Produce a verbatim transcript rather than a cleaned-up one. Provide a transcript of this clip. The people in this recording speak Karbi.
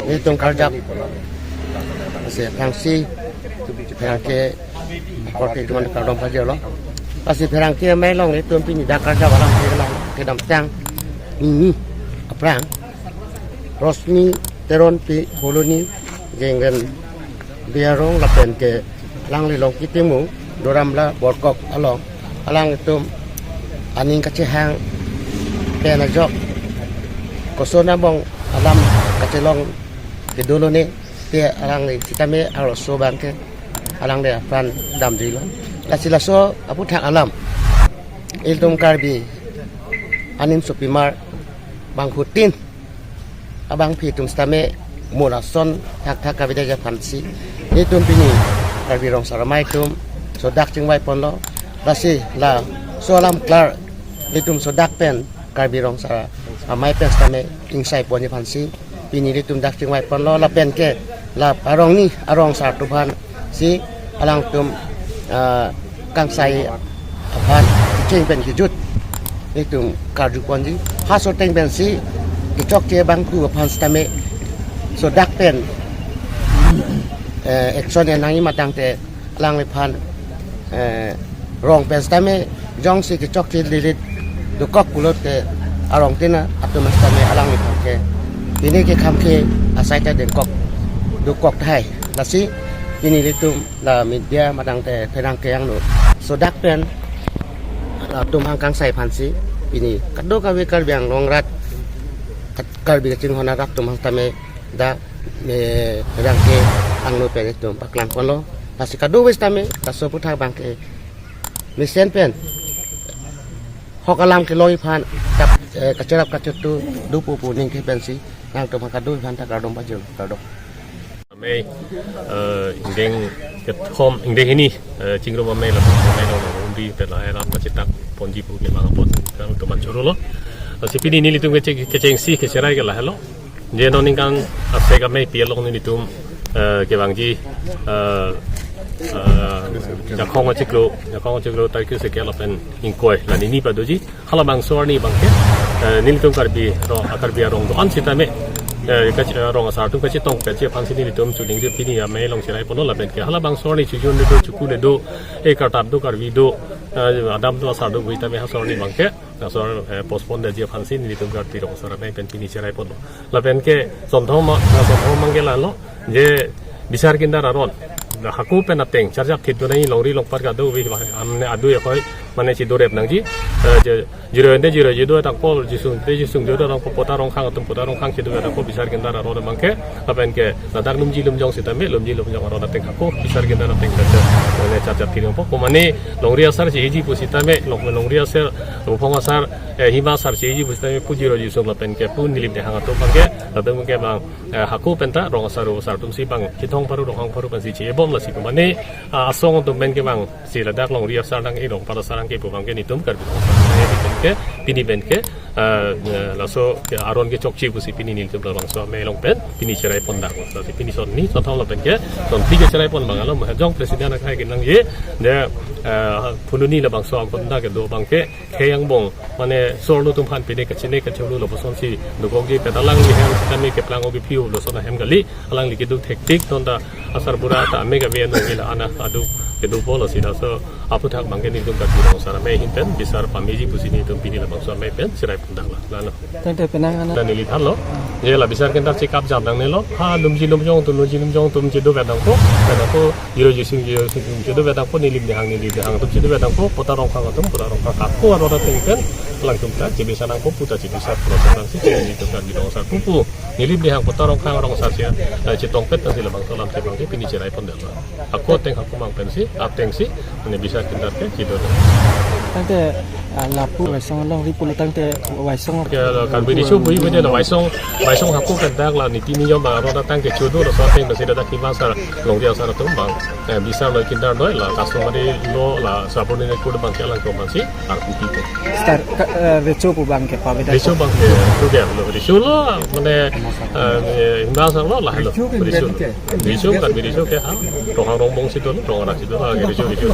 Nelitum karjap. Lasi pherangsi, pherangke, korte ituman kardom pajirlo. Lasi pherangke amei along nelitum pini dak karjap alangli kedamtang. Ini, aphrang. Rosmi Teronpi Colony, Jengren Biarong lapen ke alangli Longki Timung, Doramla Borkok along, alangtum aning kachehang pen ajok, koson abang alam kachelong kedo lone, te alangli sitame arloso abangke alangli apran damjuilo. Lasi laso aputhak alam ilitum Karbi animsopimar bangphutin abangpi atum sitame mo lason thakthak kavedet aphansi nelitum pini Karbi Rong Asar Amei atum sodak chingvai ponlo. Lasi laso alam klar nelitum sodak pen Karbi Rong Asar Amei pen sitame ingsai ponji aphansi pini nelitum dak chingvai ponlo, lapen ke la arongni arong asar atum aphansi alangtum, ah, kangsai aphan kecheng pen kejut nelitum karju ponji. Halaso ateng pensi kechokche abangphu aphan sitame sodak pen, eh, action en nangji ma tangte alangliphan, eh, rong pen sitame jongsi kechokche lilit dokok pulote arongtin atum sitame alangliphan ke pini ke kham ke asai ta dengkok dokok tahai. Lasi pini nelitum la media ma tangte pherangke angno sodak pen latum hang kangsai aphansi pini kadokave Karbi Anglong arat, Kar-, Karbi kachinghon arat atum hang tame dak, eh, pherangke angno pen itum paklang ponlo. Lasi kadokave sitame laso aputhak abangke mesen pen hok alam kelongji aphan kap-, eh, kacherap kachetu do pu pu ningke pensi nangtum hang kadokave aphan ta kardom pajir, kardom. Amei, eh, ingdeng kethom, ingdeng hini, eh, chingrum amei la amei along la umri pen la alam kachetak ponji pu kemang apot nangtum aphan chorolo. Lasi pini nelitum kecheng, kechengsi kecherai ke lahelo. Je non ningkan asek ameipi along nelitum, eh, kevangji, eh, eh, Jakhong achiklo, Jakhong achiklo tarik kre-isi ke lapen ingkoi la nini padoji. Halabangso arni abangke, eh, nelitum Karbi Rong, ah, Karbi arong do-an sitame, eh, kach-, eh, rong asar atum kachetong kache aphansi nelitum chuning ri pini amei along cherai ponlo lapen ke halabangso arni chojun le do, chuku le do, eh, kartap do, Karbi do, eh, adam do, asar do, hui tame halaso arni abangke laso, eh, postpone detji aphansi nelitum Karbi Rong Asar Amei pen pini cherai ponlo. Lapen ke sonthom ma-, eh, sonthom abangke lalo je bisar kindar aron, hako pen ateng charjap thit dunai longri longpat kadokave amne adu ehoi mane chedorep nangji, eh, je, jiroi ante jiroi chedo tangpo, jisung ante jisung chedo tangpo, pota rongkhang atum pota rongkhang chedo tangpo, bisar kindar aron abangke, lapen ke ladak lumji lumjong sitame, lumji lumjong aron ateng hako bisar kindar ateng kacha, mane charjap thit nangpo. Ko mane longri asar cheji pusitame, long, longri asar, buphong asar, eh, hima asar cheji pusitame pu jiroi jisung lapen ke pu nilim nehang atum abangke, latum ke bang, eh, hako penta rong asar asar atumsi bang kethong pharu ronghang pharu pensi chebom, lasi ko mane, ah, asong atum pen ke bangsi ladak longri asar nang, eh, longpat asar nangkepu abangke nelitum Karbi Rong Asar Amei pen ke, pini pen ke, ah, eh, laso ke aron kechokche pusi pini nelitum labangso amei along pen pini cherai pondaklo. Lasi pini son ni sonthom lapen ke son phli kecherai pon abang alo, mahajong president akhai kenangji, de, eh, phuloni labangso agonda kedo abangke khei angbong mane sorlo atum aphan pine kachine kachelu lapusonsi dokokji, pet alangli ahem sitame keplang ogi piu lason ahem kali, alangli kedo thektik, tonta asar bura ta ame kave ano ila ana adu kedo polo sida. So aputhak abangke nelitum Karbi Rong Asar Amei ahin pen bisar pameji pusi nelitum pini labangso amei pen cherai pondaklo. Lalo. Tangte penang ana. Dan neli thanlo. Je la bisar kindar chekap jam nangnelo. Ha lumji lumjong atum, lumji lumjong atum chedo vedangpo, vedangpo, jiroi jisung, jiroi jisung atum chedo vedangpo, nilim nehang, nilim nehang atum chedo vedangpo, pota rongkhang atum pota rongkhang, hako aron ateng pen alangtum ta chebisa nangpo pu ta chebisa, pura sa nangsi chini atum Karbi Rong Asar pupu, nilim nehang pota rongkhang rong asar si, eh, chetongpet nangsi labangso alam si abangke pini cherai pondaklo. Hako ateng hako mang pensi, atengsi, mane bisar kindar ke chedo. Tangte, ah, lapu Waisong alongri pulo tangte Waisong. Ya, la Karbi Riso bui bui la Waisong, Waisong hako pen dak la niti niyom bang aron ateng ke chedo, laso ateng pensi dak hima asar, longri asar atum bang, eh, bisar loi kindar loi la customary law la subordinate code abangke alangtum aphansi arpu pipo. Star, ka, eh, recho pu abangke paveda. Recho abangke tu dia lo, recho lo, mane, eh, hima asar lo lahelo. Recho ke recho. Recho, Karbi Riso ke ha, ronghang rongbong si dolo, rong anak si dolo, ha, recho, recho.